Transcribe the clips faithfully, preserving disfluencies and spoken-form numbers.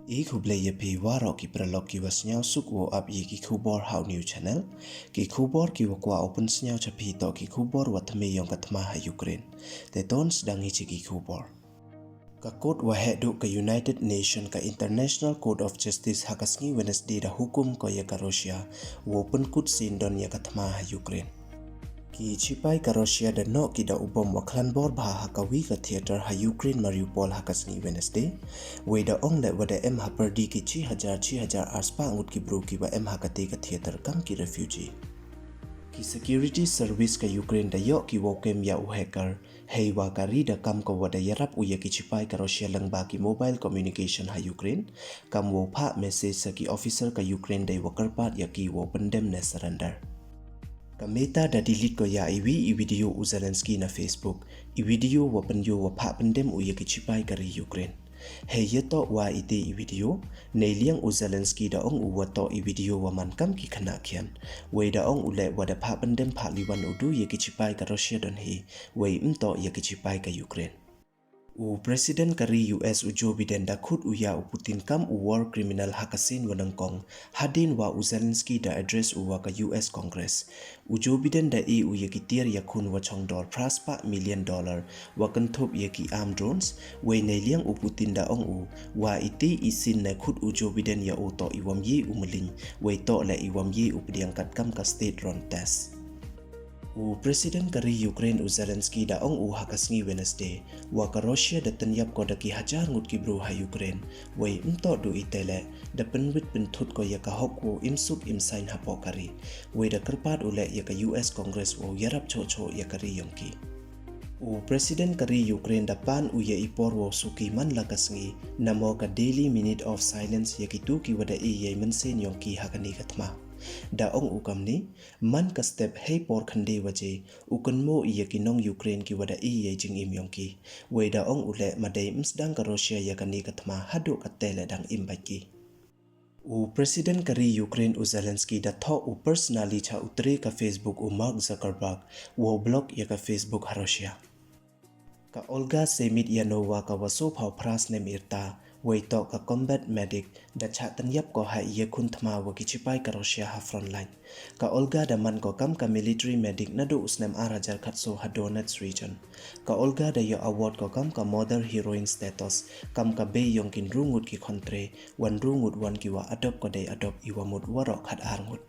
I khublei ya phi waroh ki paralok ki wa sniawsuk wow ap ya ki khubor ha u new channel. Ki khubor ki wa kwah u pynsniaw cha phi toh ki khubor wa thymme yong ka thma ha Ukraine. Te ton sdang i cha ki khubor. Ka court wa heh duh ka United Nation ka International Court of Justice ha ka sngi Wednesday da hukum ko ya ka Russia wow pynkut sien don ya ka thma ha Ukraine. Ki chipai ka Russia da noh ki da u bom wa khlan bor bha ha ka wi ka theater ha Ukraine Mariupol ha ka sngi Wednesday. Wei da ong le wa da em ha pyrdi ki chi hajar chi hajar ar spah ngut ki bru ki wa em ha kate ka theater kam ki refugee. Ki security service ka Ukraine da yoh ki wow kem ya u hacker, hei wa ka ri da kam ko wa da yarap u ya ki chipai ka Russia lyngba ki mobile communication ha Ukraine, kam wow phah message sa ki officer ka Ukraine dei wa kyrpad ya ki wow pyndem ne surrender. Ka Meta da delete ko ya i wi i video u Zelensky na Facebook, i video wa pynyoo wa phah pyndem u ya ki chipai ka ri Ukraine. Hei ya toh wa ite i video, nei liang u Zelensky da ong u wa toh i video wa man kam ki khynnah khian. Wei da ong u le wa da phah pyndem phah liwan u du ya ki chipai ka Russia don hi, wei ym toh ya ki chipai ka Ukraine. U President ka ri U S u Joe Biden da khut u ya u Putin kam u war criminal ha ka sien wa nyngkong, hadien wa u Zelensky da address u wa ka U S Congress. U Joe Biden da e u ya ki tiar yakhun wa chong dor phra spah million dollar wa kynthup ya ki arm drones, wei nei liang u Putin da ong u wa ite i sien nei khut u Joe Biden ya u toh i wam ye u mling, wei toh le i wam ye u pdiang kat kam ka state run test. U President ka ri Ukraine u Zelensky da ong u ha ka sngi Wednesday wa ka Russia da tynyap ko da ki hajar ngut ki bru ha Ukraine, wei ym toh du ite le, da pynwit pynthut ko ya ka hok wow im suk im sain hapoh ka ri, wei da kyrpad u le ya ka U S Congress wow yarap choh choh ya ka ri yong ki. U President ka ri Ukraine da pan u ya i por wow suki man la ka sngi, namo ka Daily Minute of Silence ya ki tu ki wa da e ya i mynsiem yong ki ha kani ka thma. Da ong u kamni, man ka step hei por khyndai waje, u kynmo i ya ki nong Ukraine ki wa da e ya i jingim yong ki. Wei da ong u le ma dei ym sdang ka Russia ya kani ka thma haduh kate le dang im bait ki. U President ka ri Ukraine u Zelensky da thoh u personally cha u tre ka Facebook u Mark Zuckerberg, wow block ya ka Facebook ha Russia. Ka Olga Semidyanova ka wa soophaw phra snem i rta, wei toh ka combat medic, da chah tynyap ko ha i yakhun thma wa ki chipai ka Russia ha frontline. Ka Olga da man ko kam ka military medic naduh u snem ar hajar khatsaw ha Donetsk region. Ka Olga da yoh award ko kam ka mother heroine status, kam ka bei yong ki ynru ngut ki khon tre, wa ynru ngut wan ki wa adopt ko dei adopt i wa mut waroh khat ar ngut.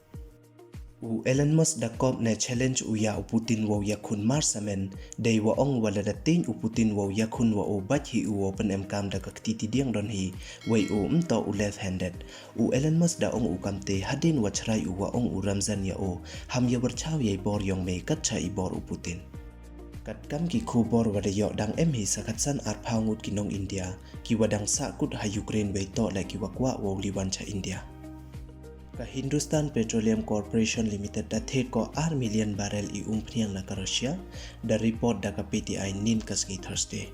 U Elon Musk da kop ne challenge u ya u Putin wow yakhun mar samen, dei wa ong wa lada tieng u Putin wow yakhun wa u bait hi u wow pynemkam da ka kti tidiang don hi, wei u ym toh u left-handed. U Elon Musk da ong u kamte hadien wa chrai u wa ong u Ramzan ya u, ham ya wyrchaw ya i bor yong me kat cha i bor u Putin. Kat kam ki khubor wa da yoh dang em hi sa khatsan arphaw ngut ki nong India, ki wa dang sahkut ha Ukraine wei toh le ki wa kwah wow liwan cha India. Ka Hindustan Petroleum Corporation Limited da thied ko ar million barrel i umphniang na ka Russia, da report da ka P T I nin ka sngi Thursday.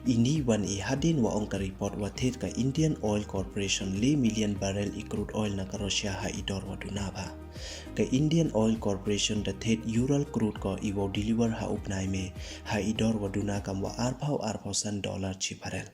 Ini wan i hadien wa ong ka report wa thied ka Indian Oil Corporation le million barrel i crude oil na ka Russia ha i dor wa duna bha. Ka Indian Oil Corporation da thied Ural crude ko i wow deliver ha u bnai May, ha i dor wa duna kam wa arphaw arphaw san dollar chi barrel.